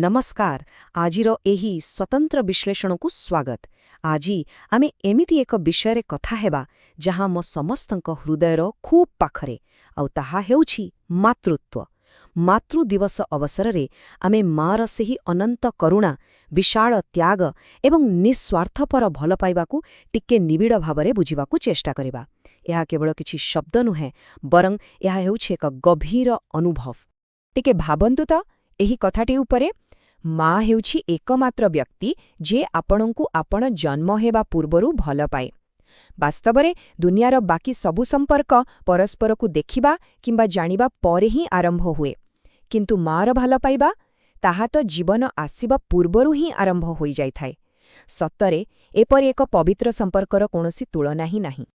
ନମସ୍କାର। ଆଜିର ଏହି ସ୍ୱତନ୍ତ୍ର ବିଶ୍ଳେଷଣକୁ ସ୍ୱାଗତ। ଆଜି ଆମେ ଏମିତି ଏକ ବିଷୟରେ କଥା ହେବା, ଯାହା ଆମ ସମସ୍ତଙ୍କ ହୃଦୟର ଖୁବ୍ ପାଖରେ, ଆଉ ତାହା ହେଉଛି ମାତୃତ୍ୱ। ମାତୃ ଦିବସ ଅବସରରେ ଆମେ ମାର ସେହି ଅନନ୍ତ କରୁଣା, ବିଶାଳ ତ୍ୟାଗ ଏବଂ ନିଃସ୍ୱାର୍ଥପର ଭଲ ପାଇବାକୁ ଟିକେ ନିବିଡ଼ ଭାବରେ ବୁଝିବାକୁ ଚେଷ୍ଟା କରିବା। ଏହା କେବଳ କିଛି ଶବ୍ଦ ନୁହେଁ, ବରଂ ଏହା ହେଉଛି ଏକ ଗଭୀର ଅନୁଭବ। ଟିକେ ଭାବନ୍ତୁ ତ ଏହି କଥାଟି ଉପରେ। ମା ହେଉଛି ଏକମାତ୍ର ବ୍ୟକ୍ତି, ଯିଏ ଆପଣଙ୍କୁ ଆପଣ ଜନ୍ମ ହେବା ପୂର୍ବରୁ ଭଲ ପାଏ। ବାସ୍ତବରେ ଦୁନିଆର ବାକି ସବୁ ସମ୍ପର୍କ ପରସ୍ପରକୁ ଦେଖିବା କିମ୍ବା ଜାଣିବା ପରେ ହିଁ ଆରମ୍ଭ ହୁଏ। କିନ୍ତୁ ମାର ଭଲ ପାଇବା, ତାହା ତ ଜୀବନ ଆସିବା ପୂର୍ବରୁ ହିଁ ଆରମ୍ଭ ହୋଇଯାଇଥାଏ। ସତରେ ଏପରି ଏକ ପବିତ୍ର ସମ୍ପର୍କର କୌଣସି ତୁଳନା ହିଁ ନାହିଁ।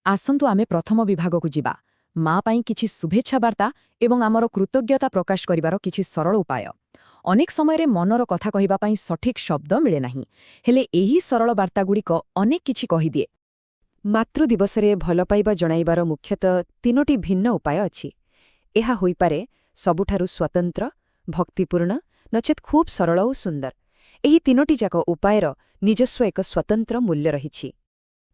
ଆସନ୍ତୁ ଆମେ ପ୍ରଥମ ବିଭାଗକୁ ଯିବା, ମା ପାଇଁ କିଛି ଶୁଭେଚ୍ଛା ବାର୍ତ୍ତା ଏବଂ ଆମର କୃତଜ୍ଞତା ପ୍ରକାଶ କରିବାର କିଛି ସରଳ ଉପାୟ। ଅନେକ ସମୟରେ ମନର କଥା କହିବା ପାଇଁ ସଠିକ୍ ଶବ୍ଦ ମିଳେ ନାହିଁ, ହେଲେ ଏହି ସରଳ ବାର୍ତ୍ତାଗୁଡ଼ିକ ଅନେକ କିଛି କହିଦିଏ। ମାତୃ ଦିବସରେ ଭଲ ପାଇବା ଜଣାଇବାର ମୁଖ୍ୟତଃ ତିନୋଟି ଭିନ୍ନ ଉପାୟ ଅଛି। ଏହା ହୋଇପାରେ ସବୁଠାରୁ ସ୍ୱତନ୍ତ୍ର, ଭକ୍ତିପୂର୍ଣ୍ଣ, ନଚେତ୍ ଖୁବ୍ ସରଳ ଓ ସୁନ୍ଦର। ଏହି ତିନୋଟି ଯାକ ଉପାୟର ନିଜସ୍ୱ ଏକ ସ୍ୱତନ୍ତ୍ର ମୂଲ୍ୟ ରହିଛି।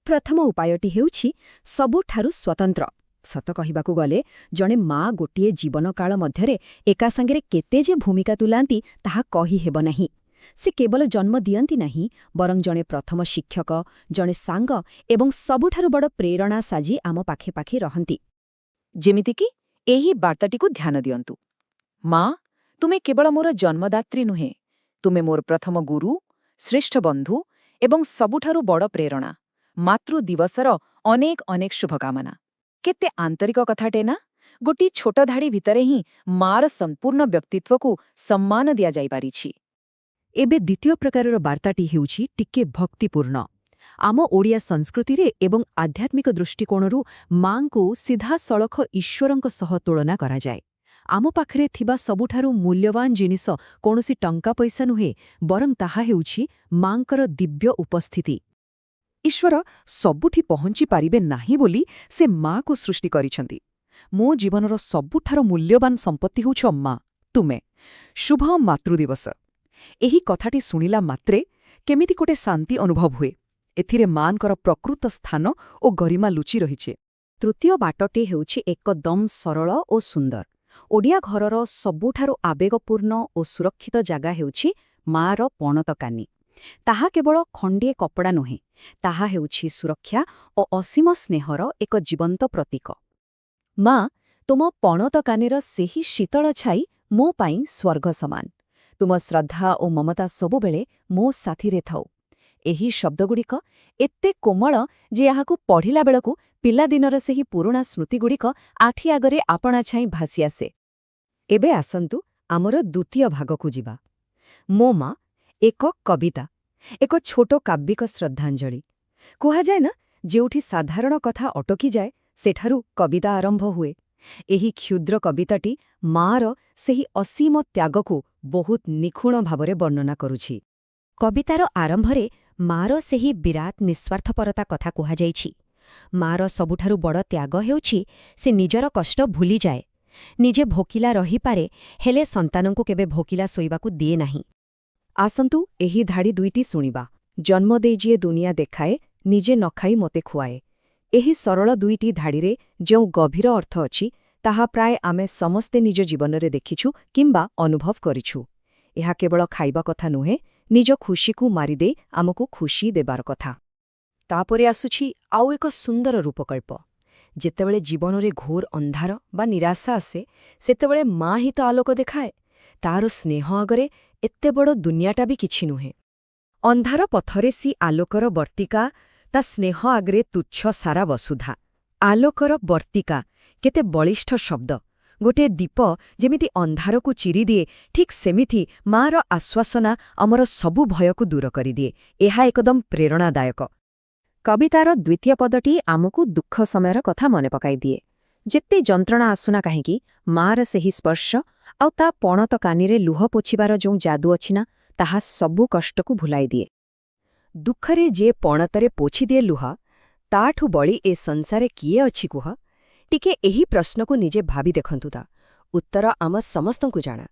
ପ୍ରଥମ ଉପାୟଟି ହେଉଛି ସବୁଠାରୁ ସ୍ୱତନ୍ତ୍ର। ସତ କହିବାକୁ ଗଲେ, ଜଣେ ମା ଗୋଟିଏ ଜୀବନକାଳ ମଧ୍ୟରେ ଏକାସାଙ୍ଗରେ କେତେ ଯେ ଭୂମିକା ତୁଲାନ୍ତି, ତାହା କହିହେବ ନାହିଁ। ସେ କେବଳ ଜନ୍ମ ଦିଅନ୍ତି ନାହିଁ, ବରଂ ଜଣେ ପ୍ରଥମ ଶିକ୍ଷକ, ଜଣେ ସାଙ୍ଗ ଏବଂ ସବୁଠାରୁ ବଡ଼ ପ୍ରେରଣା ସାଜି ଆମ ପାଖେ ପାଖେ ରହନ୍ତି। ଯେମିତିକି ଏହି ବାର୍ତ୍ତାଟିକୁ ଧ୍ୟାନ ଦିଅନ୍ତୁ। ମା, ତୁମେ କେବଳ ମୋର ଜନ୍ମଦାତ୍ରୀ ନୁହେଁ, ତୁମେ ମୋର ପ୍ରଥମ ଗୁରୁ, ଶ୍ରେଷ୍ଠ ବନ୍ଧୁ ଏବଂ ସବୁଠାରୁ ବଡ଼ ପ୍ରେରଣା। ମାତୃ ଦିବସର ଅନେକ ଅନେକ ଶୁଭକାମନା। କେତେ ଆନ୍ତରିକ କଥାଟେ ନା? ଗୋଟିଏ ଛୋଟ ଧାଡ଼ି ଭିତରେ ହିଁ ମାର ସମ୍ପୂର୍ଣ୍ଣ ବ୍ୟକ୍ତିତ୍ୱକୁ ସମ୍ମାନ ଦିଆଯାଇପାରିଛି। ଏବେ ଦ୍ୱିତୀୟ ପ୍ରକାରର ବାର୍ତ୍ତାଟି ହେଉଛି ଟିକେ ଭକ୍ତିପୂର୍ଣ୍ଣ। ଆମ ଓଡ଼ିଆ ସଂସ୍କୃତିରେ ଏବଂ ଆଧ୍ୟାତ୍ମିକ ଦୃଷ୍ଟିକୋଣରୁ ମାଙ୍କୁ ସିଧାସଳଖ ଈଶ୍ୱରଙ୍କ ସହ ତୁଳନା କରାଯାଏ। ଆମ ପାଖରେ ଥିବା ସବୁଠାରୁ ମୂଲ୍ୟବାନ ଜିନିଷ କୌଣସି ଟଙ୍କା ପଇସା ନୁହେଁ, ବରଂ ତାହା ହେଉଛି ମାଙ୍କର ଦିବ୍ୟ ଉପସ୍ଥିତି। ଈଶ୍ୱର ସବୁଠି ପହଞ୍ଚି ପାରିବେ ନାହିଁ ବୋଲି ସେ ମାକୁ ସୃଷ୍ଟି କରିଛନ୍ତି। ମୋ ଜୀବନର ସବୁଠାରୁ ମୂଲ୍ୟବାନ ସମ୍ପତ୍ତି ହେଉଛ ମା, ତୁମେ। ଶୁଭ ମାତୃଦିବସ। ଏହି କଥାଟି ଶୁଣିଲା ମାତ୍ରେ କେମିତି ଗୋଟେ ଶାନ୍ତି ଅନୁଭବ ହୁଏ। ଏଥିରେ ମାଙ୍କର ପ୍ରକୃତ ସ୍ଥାନ ଓ ଗରିମା ଲୁଚି ରହିଛି। ତୃତୀୟ ବାଟଟି ହେଉଛି ଏକଦମ ସରଳ ଓ ସୁନ୍ଦର। ଓଡ଼ିଆ ଘରର ସବୁଠାରୁ ଆବେଗପୂର୍ଣ୍ଣ ଓ ସୁରକ୍ଷିତ ଜାଗା ହେଉଛି ମାର ପଣତକାନି। ତାହା କେବଳ ଖଣ୍ଡିଏ କପଡ଼ା ନୁହେଁ, ତାହା ହେଉଛି ସୁରକ୍ଷା ଓ ଅସୀମ ସ୍ନେହର ଏକ ଜୀବନ୍ତ ପ୍ରତୀକ। ମା, ତୁମ ପଣତକାନିର ସେହି ଶୀତଳ ଛାଇ ମୋ ପାଇଁ ସ୍ୱର୍ଗ ସମାନ। ତୁମ ଶ୍ରଦ୍ଧା ଓ ମମତା ସବୁବେଳେ ମୋ ସାଥିରେ ଥାଉ। ଏହି ଶବ୍ଦଗୁଡ଼ିକ ଏତେ କୋମଳ ଯେ ଏହାକୁ ପଢ଼ିଲା ବେଳକୁ ପିଲାଦିନର ସେହି ପୁରୁଣା ସ୍ମୃତିଗୁଡ଼ିକ ଆଖି ଆଗରେ ଆପଣା ଛାଇଁ ଭାସିଆସେ। ଏବେ ଆସନ୍ତୁ ଆମର ଦ୍ୱିତୀୟ ଭାଗକୁ ଯିବା। ମୋ ମା, ଏକ କବିତା, ଏକ ଛୋଟ କାବ୍ୟିକ ଶ୍ରଦ୍ଧାଞ୍ଜଳି। କୁହାଯାଏ ନା, ଯେଉଁଠି ସାଧାରଣ କଥା ଅଟକିଯାଏ, ସେଠାରୁ କବିତା ଆରମ୍ଭ ହୁଏ। ଏହି କ୍ଷୁଦ୍ର କବିତାଟି ମାର ସେହି ଅସୀମ ତ୍ୟାଗକୁ ବହୁତ ନିଖୁଣ ଭାବରେ ବର୍ଣ୍ଣନା କରୁଛି। କବିତାର ଆରମ୍ଭରେ ମାର ସେହି ବିରାଟ ନିଃସ୍ୱାର୍ଥପରତା କଥା କୁହାଯାଇଛି। ମାର ସବୁଠାରୁ ବଡ଼ ତ୍ୟାଗ ହେଉଛି, ସେ ନିଜର କଷ୍ଟ ଭୁଲିଯାଏ। ନିଜେ ଭୋକିଲା ରହିପାରେ, ହେଲେ ସନ୍ତାନଙ୍କୁ କେବେ ଭୋକିଲା ଶୋଇବାକୁ ଦିଏ ନାହିଁ। ଆସନ୍ତୁ ଏହି ଧାଡ଼ି ଦୁଇଟି ଶୁଣିବା। ଜନ୍ମ ଦେଇ ଯିଏ ଦୁନିଆ ଦେଖାଏ, ନିଜେ ନ ଖାଇ ମୋତେ ଖୁଆଏ। ଏହି ସରଳ ଦୁଇଟି ଧାଡ଼ିରେ ଯେଉଁ ଗଭୀର ଅର୍ଥ ଅଛି, ତାହା ପ୍ରାୟ ଆମେ ସମସ୍ତେ ନିଜ ଜୀବନରେ ଦେଖିଛୁ କିମ୍ବା ଅନୁଭବ କରିଛୁ। ଏହା କେବଳ ଖାଇବା କଥା ନୁହେଁ, ନିଜ ଖୁସିକୁ ମାରିଦେଇ ଆମକୁ ଖୁସି ଦେବାର କଥା। ତାପରେ ଆସୁଛି ଆଉ ଏକ ସୁନ୍ଦର ରୂପକଳ୍ପ। ଯେତେବେଳେ ଜୀବନରେ ଘୋର ଅନ୍ଧାର ବା ନିରାଶା ଆସେ, ସେତେବେଳେ ମା ହିଁ ତ ଆଲୋକ ଦେଖାଏ। ତାର ସ୍ନେହ ଆଗରେ ଏତେ ବଡ଼ ଦୁନିଆଟା ବି କିଛି ନୁହେଁ। ଅନ୍ଧାର ପଥରେ ସି ଆଲୋକର ବର୍ତ୍ତିକା, ତା ସ୍ନେହ ଆଗରେ ତୁଚ୍ଛ ସାରା ବସୁଧା। ଆଲୋକର ବର୍ତ୍ତିକା, କେତେ ବଳିଷ୍ଠ ଶବ୍ଦ! ଗୋଟିଏ ଦୀପ ଯେମିତି ଅନ୍ଧାରକୁ ଚିରିଦିଏ, ଠିକ୍ ସେମିତି ମାର ଆଶ୍ୱାସନା ଆମର ସବୁ ଭୟକୁ ଦୂର କରିଦିଏ। ଏହା ଏକଦମ ପ୍ରେରଣାଦାୟକ। କବିତାର ଦ୍ୱିତୀୟ ପଦଟି ଆମକୁ ଦୁଃଖ ସମୟର କଥା ମନେ ପକାଇଦିଏ। ଯେତେ ଯନ୍ତ୍ରଣା ଆସୁନା କାହିଁକି, ମାର ସେହି ସ୍ପର୍ଶ ଆଉ ତା ପଣତ କାନିରେ ଲୁହ ପୋଛିବାର ଯେଉଁ ଯାଦୁ ଅଛି ନା, ତାହା ସବୁ କଷ୍ଟକୁ ଭୁଲାଇଦିଏ। ଦୁଃଖରେ ଯିଏ ପଣତରେ ପୋଛିଦିଏ ଲୁହ, ତାଠୁ ବଳି ଏ ସଂସାରେ କିଏ ଅଛି କୁହ? ଟିକେ ଏହି ପ୍ରଶ୍ନକୁ ନିଜେ ଭାବି ଦେଖନ୍ତୁ ତା ଉତ୍ତର ଆମ ସମସ୍ତଙ୍କୁ ଜଣା।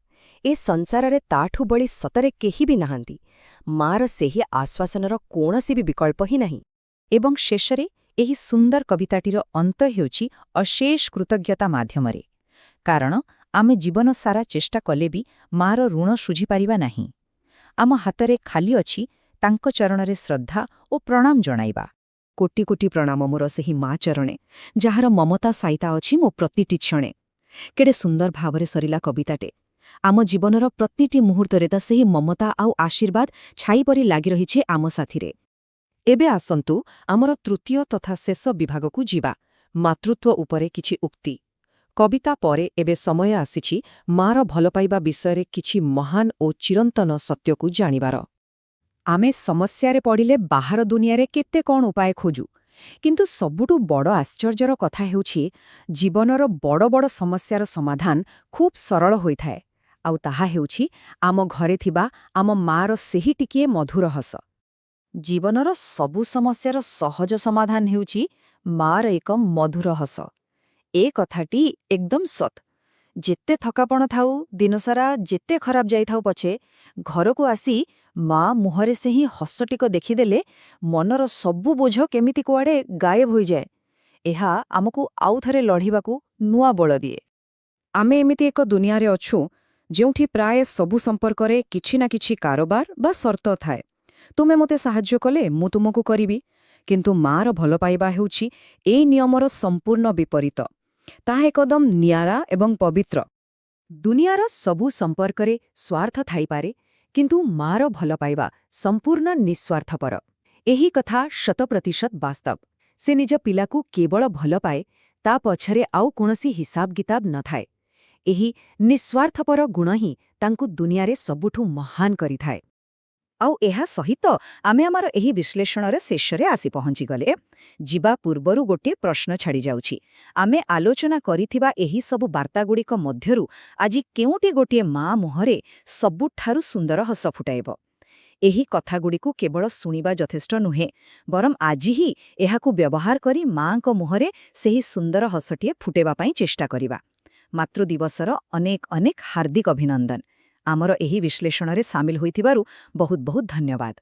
ଏ ସଂସାରରେ ତାଠୁ ବଳି ସତରେ କେହି ବି ନାହାନ୍ତି। ମାର ସେହି ଆଶ୍ୱାସନର କୌଣସି ବି ବିକଳ୍ପ ହିଁ ନାହିଁ। ଏବଂ ଶେଷରେ ଏହି ସୁନ୍ଦର କବିତାଟିର ଅନ୍ତ ହେଉଛି ଅଶେଷ କୃତଜ୍ଞତା ମାଧ୍ୟମରେ, କାରଣ ଆମେ ଜୀବନସାରା ଚେଷ୍ଟା କଲେ ବି ମାର ଋଣ ଶୁଝିପାରିବା ନାହିଁ। ଆମ ହାତରେ ଖାଲି ଅଛି ତାଙ୍କ ଚରଣରେ ଶ୍ରଦ୍ଧା ଓ ପ୍ରଣାମ ଜଣାଇବା। କୋଟି କୋଟି ପ୍ରଣାମ ମୋର ସେହି ମା ଚରଣେ, ଯାହାର ମମତା ସାଇତା ଅଛି ମୋ ପ୍ରତିଟି କ୍ଷଣେ। କେଡ଼େ ସୁନ୍ଦର ଭାବରେ ସରିଲା କବିତାଟେ। ଆମ ଜୀବନର ପ୍ରତିଟି ମୁହୂର୍ତ୍ତରେ ତା ସେହି ମମତା ଆଉ ଆଶୀର୍ବାଦ ଛାଇ ପରି ଲାଗି ରହିଛି ଆମ ସାଥିରେ। ଏବେ ଆସନ୍ତୁ ଆମର ତୃତୀୟ ତଥା ଶେଷ ବିଭାଗକୁ ଯିବା, ମାତୃତ୍ୱ ଉପରେ କିଛି ଉକ୍ତି। କବିତା ପରେ ଏବେ ସମୟ ଆସିଛି ମାର ଭଲପାଇବା ବିଷୟରେ କିଛି ମହାନ ଓ ଚିରନ୍ତନ ସତ୍ୟକୁ ଜାଣିବାର। ଆମେ ସମସ୍ୟାରେ ପଡ଼ିଲେ ବାହାର ଦୁନିଆରେ କେତେ କ'ଣ ଉପାୟ ଖୋଜୁ, କିନ୍ତୁ ସବୁଠୁ ବଡ଼ ଆଶ୍ଚର୍ଯ୍ୟର କଥା ହେଉଛି ଜୀବନର ବଡ଼ ବଡ଼ ସମସ୍ୟାର ସମାଧାନ ଖୁବ୍ ସରଳ ହୋଇଥାଏ, ଆଉ ତାହା ହେଉଛି ଆମ ଘରେ ଥିବା ଆମ ମାଆର ସେହି ଟିକିଏ ମଧୁର ହସ। ଜୀବନର ସବୁ ସମସ୍ୟାର ସହଜ ସମାଧାନ ହେଉଛି ମାଆର ଏକ ମଧୁର ହସ। ଏ କଥାଟି ଏକଦମ ସତ୍। ଯେତେ ଥକାପଣ ଥାଉ, ଦିନସାରା ଯେତେ ଖରାପ ଯାଇଥାଉ ପଛେ, ଘରକୁ ଆସି ମା ମୁହଁରେ ସେହି ହସଟିକ ଦେଖିଦେଲେ ମନର ସବୁ ବୋଝ କେମିତି କୁଆଡ଼େ ଗାୟବ ହୋଇଯାଏ। ଏହା ଆମକୁ ଆଉଥରେ ଲଢ଼ିବାକୁ ନୂଆ ବଳ ଦିଏ। ଆମେ ଏମିତି ଏକ ଦୁନିଆରେ ଅଛୁ ଯେଉଁଠି ପ୍ରାୟ ସବୁ ସମ୍ପର୍କରେ କିଛି ନା କିଛି କାରବାର ବା ସର୍ତ୍ତ ଥାଏ। ତୁମେ ମୋତେ ସାହାଯ୍ୟ କଲେ ମୁଁ ତୁମକୁ କରିବି। କିନ୍ତୁ ମାଆର ଭଲପାଇବା ହେଉଛି ଏଇ ନିୟମର ସମ୍ପୂର୍ଣ୍ଣ ବିପରୀତ। ତାହା ଏକଦମ ନିଆରା ଏବଂ ପବିତ୍ର। ଦୁନିଆର ସବୁ ସମ୍ପର୍କରେ ସ୍ୱାର୍ଥ ଥାଇପାରେ, କିନ୍ତୁ ମାଆର ଭଲପାଇବା ସମ୍ପୂର୍ଣ୍ଣ ନିଃସ୍ୱାର୍ଥପର। ଏହି କଥା ଶତପ୍ରତିଶତ ବାସ୍ତବ। ସେ ନିଜ ପିଲାକୁ କେବଳ ଭଲପାଏ, ତା ପଛରେ ଆଉ କୌଣସି ହିସାବ କିତାବ ନଥାଏ। ଏହି ନିଃସ୍ୱାର୍ଥପର ଗୁଣ ହିଁ ତାଙ୍କୁ ଦୁନିଆରେ ସବୁଠୁ ମହାନ କରିଥାଏ। ଆଉ ଏହା ସହିତ ଆମେ ଆମର ଏହି ବିଶ୍ଳେଷଣର ଶେଷରେ ଆସି ପହଞ୍ଚିଗଲେ। ଯିବା ପୂର୍ବରୁ ଗୋଟିଏ ପ୍ରଶ୍ନ ଛାଡ଼ିଯାଉଛି। ଆମେ ଆଲୋଚନା କରିଥିବା ଏହି ସବୁ ବାର୍ତ୍ତାଗୁଡ଼ିକ ମଧ୍ୟରୁ ଆଜି କେଉଁଟି ଗୋଟିଏ ମା ମୁହଁରେ ସବୁଠାରୁ ସୁନ୍ଦର ହସ ଫୁଟାଇବ? ଏହି କଥାଗୁଡ଼ିକୁ କେବଳ ଶୁଣିବା ଯଥେଷ୍ଟ ନୁହେଁ, ବରଂ ଆଜି ହିଁ ଏହାକୁ ବ୍ୟବହାର କରି ମାଙ୍କ ମୁହଁରେ ସେହି ସୁନ୍ଦର ହସଟିଏ ଫୁଟେଇବା ପାଇଁ ଚେଷ୍ଟା କରିବା। ମାତୃ ଦିବସର ଅନେକ ଅନେକ ହାର୍ଦ୍ଦିକ ଅଭିନନ୍ଦନ। ଆମର ଏହି ବିଶ୍ଳେଷଣରେ ସାମିଲ ହୋଇଥିବାରୁ ବହୁତ ବହୁତ ଧନ୍ୟବାଦ।